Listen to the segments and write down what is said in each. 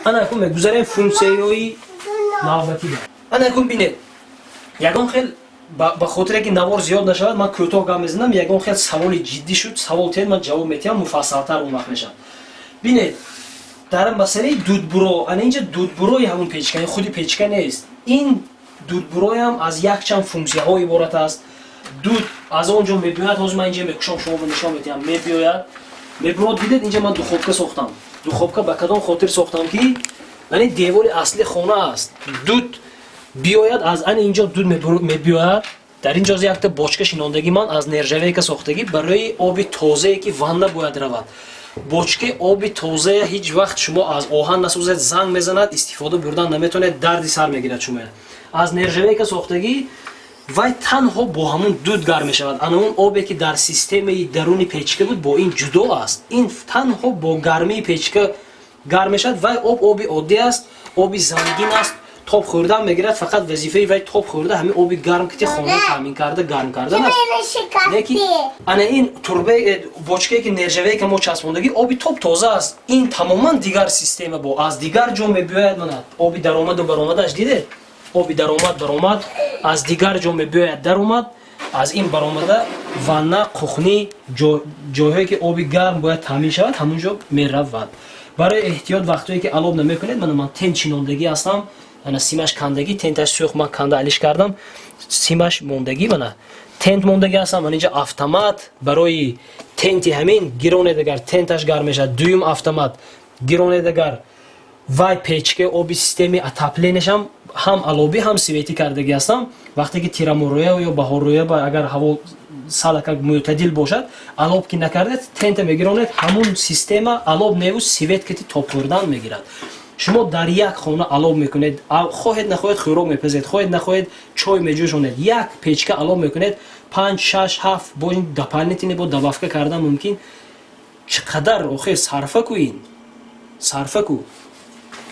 Ана акун мегузарем функсияҳои навбатида. Ана акун бинед, ягон хел ба хотире ки навор зиёд нашавад, ман кӯтоҳ гап мезанам. Ягон хел саволи ҷиддӣ шуд, савол тиҳед, ман ҷавоб метиҳам, муфассалтар он вақт мешавад. Бинед, дар масъалаи дудбуро, ана инҷа дудбурои ҳамун печка, худи печка нест. Ин дудбуроям аз якчанд функсияҳо иборат аст. Дуд аз он ҷо мебиёяд. Ҳозир ман инҷа мекушом, шумо нишон метиҳам. Мебиёяд, мебурод. Дидед, инҷа ман духовка сохтам. Духовка ба кадом хотир сохтам? Ки ани девори асли хона аст, дуд биёяд аз ани инҷо, дуд мебиёяд. Дар ин ҷо якта бочка шинондагӣ, ман аз нержавейка сохтагӣ, барои оби тозае ки ванна бояд равад. Бочкаи оби тозае ҳеҷ вақт шумо аз оҳан насозед, занг мезанад, истифода бурдан наметавонед, дарди сар мегирад шумо. Аз нержавейка сохтагӣ, вай танҳо бо ҳамун дуд гарм мешавад. Ана он обе ки дар системаи даруни печка буд, бо ин ҷудо аст. Ин танҳо бо гармии печка гарм мешавад. Вай об оби оддӣ аст, оби зангин аст, тоб хӯрдан мегирад. Фақат вазифаи вай тоб хӯрда, ҳамин оби гарм кити хона таъмин карда, гарм кардан аст. Лекин ана ин турбе, бочкае ки нержавейка мо часпондагӣ, оби тоб тоза аст. Ин тамоман дигар система, бо аз дигар ҷо мебиёяд. Мана оби даромаду баромадаш, дидед, оби даромад, баромад аз дигар ҷо мебиёяд. Даромад аз ин баромада, ванна, кухни, ҷойҳое ки оби гарм бояд таъмин шавад, ҳамон ҷо меравад. Барои эҳтиёт, вақтое ки алоб намекунед, мана ман тент шинондагӣ ҳастам. Ана симаш кандагӣ, тенташ сӯхт, ман канда алиш кардам, симаш мондагӣ. Мана тент мондагӣ ҳастам. Ман инҷа автомат барои тенти ҳамин гиронед, агар тенташ гарм мешавад. Дуюм автомат гиронед, агар вай печка оби системаи отопления шам ҳам алобӣ, ҳам светӣ кардагӣ ҳастам. Вақте ки тираморӯя ё баҳоррӯя, агар ҳаво салакак мӯътадил бошад, алоб ки накардед, тента мегиронед, ҳамун система алоб неву свет кити тоб хӯрдан мегирад. Шумо дар як хона алоб мекунед, хоҳед нахоҳед хӯрок мепазед, хоҳед нахоҳед чой меҷӯшонед. Як печка алоб мекунед, панҷ, шаш, ҳафт, бо дополнительный, бо добавка кардан мумкин. Чӣ қадар охир сарфа ку, ин сарфа ку.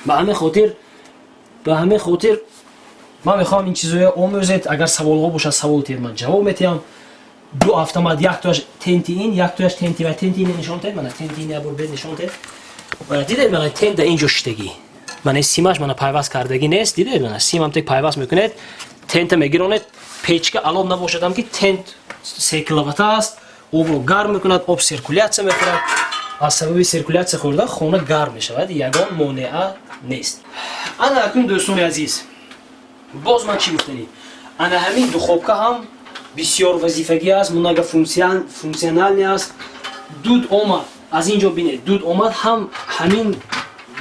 Ба ҳамин хотир ман мехоҳам ин чизоя омӯзед. Агар саволҳо бошад, савол тиҳед, ман ҷавоб метиҳам. Ду автомат, яктояш тенти ин, яктояш тенти ва тенти ин нишон тед. Мана тенти ин ябор бед нишон тед. Дидед, мана тент да инҷо шиштагӣ, мана симаш мана пайваст кардагӣ нест. Дидед, мана симам тек пайваст мекунед, тента мегиронед. Печка алоб набошадам ки тент 3 киловата аст, обро гарм мекунад, об циркуляция мехӯрад. Аз сабаби циркуляция хӯрда хона гарм мешавад, ягон монеа нест. Ана акнун, дӯстони азиз, боз ман чӣ гуфтанӣ? Ана ҳамин духовка ҳам бисёр вазифагӣ аст, многофункциональный аст. Дуд омад аз ин ҷо, бинед, дуд омад, ҳам ҳамин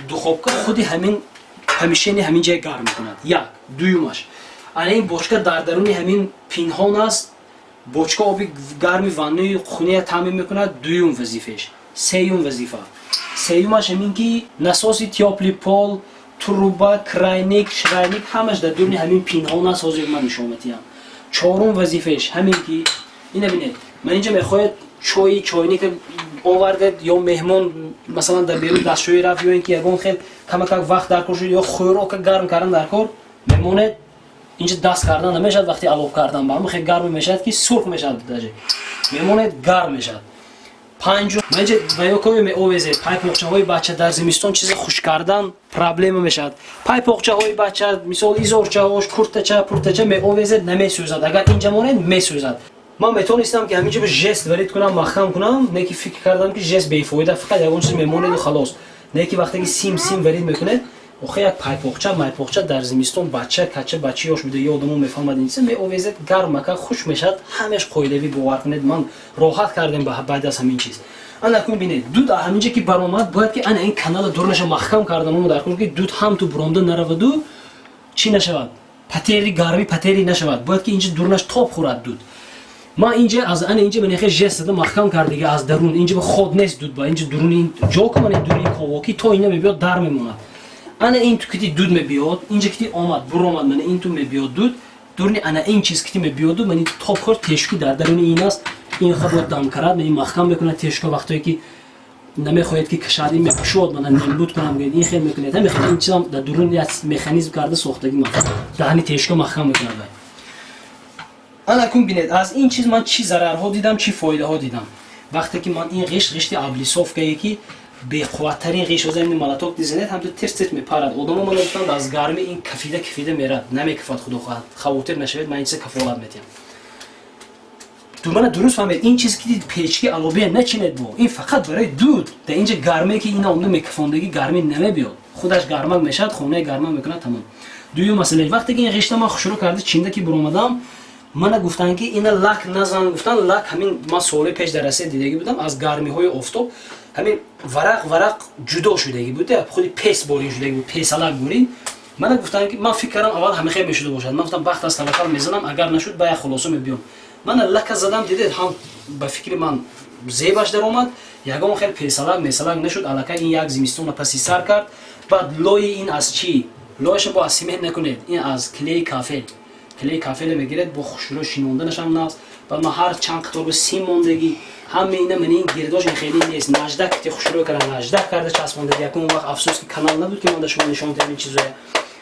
духовка худи ҳамин помещение, ҳамин ҷай гарм мекунад. Як. Дуюмаш, ана ин бочка дар даруни ҳамин пинҳон аст. Бочка оби гарми ваннаи хуния таъмин мекунад. Дуюм вазифааш. Сеюм вазифа, сеюмаш ҳамин ки насоси тёплый пол, труба, краник, шрайник ҳамаш дар дуруни ҳамин пинҳон аст. Ҳозир ман нишон метиҳам. Чорум вазифааш ҳамин ки ина бинед, ман инҷа мехоҳед чои чойника овардед ё меҳмон, масалан, дар берун дастшӯӣ рафт, ё ин ки ягон хел камакак вақт дар кор шуд, ё хӯрока гарм кардан дар кор, мемонед, инҷа даст кардан намешавад. Вақти алоб кардан ба ҳамин хел гарм мешавад, ки сурх мешавад. Даже мемонед, гарм мешавад. Панҷум, инҷа ваёкое меовезед, пайпоқчаҳои бача. Дар зимистон чизи хушк кардан проблема мешавад. Пайпоқчаҳои бача, мисол, изорчаҳош, куртача, пуртача меовезед, намесӯзад. Агар инҷа монед, месӯзад. Ман метавонистам ки ҳаминҷо жесть варид кунам, маҳкам кунам, не ки фикр кардам, ки жесть бефоида, фақат ягон чиз мемонеду халос. Не ки вақте ки сим варид мекунед, охе як пайпоқча, майпоқча дар зимистон бача кача, бача ёш буда, ё одамо мефаҳмад, ин чиза меовезед, гармака хуш мешавад, ҳамеш қоидавӣ. Бовар кунед, ман роҳат кардем баъд аз ҳамин чиз. Ана кун, бинед, дуд ҳаминҷа ки баромад, бояд ки ана ин канала дурнаша маҳкам кардан дар кун, ки дуд ҳам ту буромда нараваду чӣ нашавад, потери гармӣ, потери нашавад. Бояд ки инҷа дурнаш тоб хӯрад дуд. Ман инҷа аз ана инҷа манехе жесть зада маҳкам кардига аз дарун. Инҷа ба ход нест дуд, ба инҷа дуруни ҷо ку, мана дуруни ковоки то ина мебиёд, дар мемонад. Ана ин ту кити дуд мебиёд, инҷа кити омад, буромад, мана ин ту мебиёд дуд, дуруни ана ин чиз кити мебиёду, мани тоб хӯрд. Тешуки дар даруни ин аст, ин ха дам карад, мани маҳкам мекунад тешука. Вақтое ки намехоҳед ки кашад, ин мекушод, мана нембуд кунам, ин хел мекунед, ҳамин хел. Ин чизам дар дуруни як механизм карда сохтагӣ, даҳани тешука маҳкам мекунад вай. Ана кун, бинед, аз ин чиз ман чӣ зарарҳо дидам, чӣ фоидаҳо дидам. Вақте ки ман ин ғишт, ғишти облицовка е ки Беқувваттарин ғиш оза ин молоток дизанед, ҳамту тирс-тирс мепарад. Одамо мана гуфтанд, аз гармӣ ин кафида кафида мерад. Намекафад, худо хоҳад, хавотир нашавед, ман ин чиза кафолат метиҳам. Мана дуруст фаҳмед, ин чиз ки печки алобия начинед, бо ин фақат барои дуд. Дар инҷа гарме ки ина омда мекафондагӣ, гармӣ намебиёд, худаш гармак мешавад, хонаи гармак мекунад, тамом. Дуюм масъала, вақте ки ин ғишта ман хушрӯ карда чинда ки буромадам, мана гуфтанд, ки ина лак назан. Гуфтанд, лак ҳамин ман солҳои пеш дар Россия дидагӣ будам, аз гармиҳои офтоб ҳамин варақ варақ ҷудо шудагӣ буд, худи пес борин шудагӣ буд, песалак бурин. Мана гуфтанд, ки ман фикр кардам, аввал ҳама хел мешуда бошад. Ман гуфтам, бахт аст, таваккал мезанам, агар нашуд, ба як хулоса мебиём. Мана лака задам, дидед, ҳам ба фикри ман зебаш даромад, ягон хел песалак месалак нашуд. Аллакай ин як зимистона паси сар кард. Баъд лои ин аз чӣ? Лояша бо аз симент накунед, ин аз клей кафел, клей кафеле мегиред, бо хушрӯ шинонданашам нағз. Баъд ман ҳар чанд қатор сим мондагӣ, ҳама ина ман ин гирдош ин хеле нест, наждак ки хушрӯ карда, наждак карда часпондагӣ. Якум вақт афсӯс, ки канал набуд, ки ман да шумо нишон диҳам ин чизоя.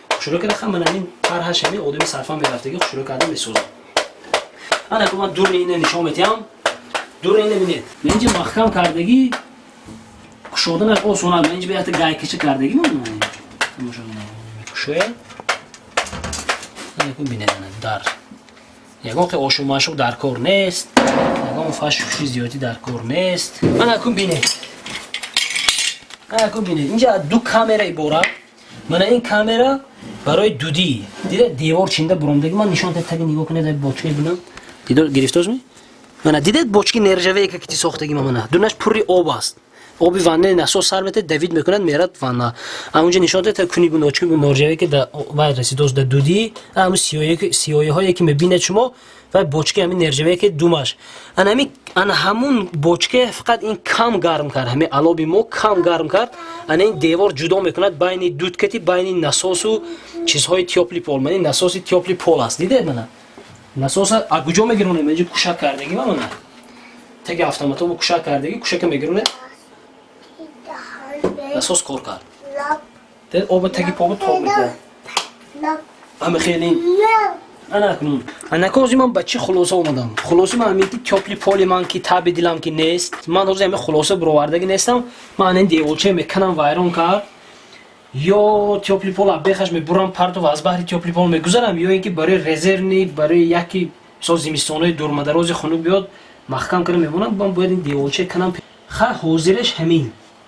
Хушрӯ карда ха, ман ҳамин тарҳаш, ҳамин одами сарфа мерафтагӣ, хушрӯ карда месозам. Ана ку ман дурни ина нишон метиҳам. Дурни ина бинед, инҷа маҳкам кардагӣ, кушоданаш осонад. Инҷа якта гайкача кардагӣ, кушояд. Бинед, дар ягон хел ошумашуқ дар кор нест, ягон фашуши зиёдӣ дар кор нест. Ана кун бинед, ана кун бинед, инҷа ду камера иборат. Мана ин камера барои дудӣ, дида, девор чинда буромдаги. Ман нишон таги, нигоҳ кунед, бочка бинам, дидо гирифтозми? Мана дидед, бочки нержавейка ки сохтаги. Мана дунаш пурри об аст, оби ванна. Насос сар мете, давид мекунад, мерад ванна. Амунҷа нишон дед куни бочки нержавейка да вай расидоз да дудӣ. Ҳамун сиёҳиҳое ки мебинед шумо, вай бочки ҳамин нержавейка думаш. Ана ана ҳамун бочка фақат ин кам гарм кард, ҳамин алоби мо кам гарм кард. Ана ин девор ҷудо мекунад байни дудкати, байни насосу чизҳои тёплый пол. Мана насоси тёплый пол аст, дидед? Мана насоса а куҷо мегиронем? Инҷа кушак кардагӣ, мана теги автоматобу кушак кардагӣ, кушака мегиронед, насос кор кард, дед, оба теги побу тоб мекунад. Ҳама хеле. Ана акнун, анака ҳозир ман ба чӣ хулоса омадам? Хулоса ман ҳамин ки тёплый поли ман ки таби дилам ки нест. Ман ҳозир ҳамин хулоса бировардагӣ нестам. Ман ин деворча меканам, вайрон кард, ё тёплый пол бехаш мебурам, партов, аз баҳри тёплый пол мегузарам, ё ин ки барои резервный, барои яки мисол зимистонои дурмадарози хунук биёд, маҳкам карда мемонам. Ман бояд ин деворча канам. Ха, ҳозираш ҳамин.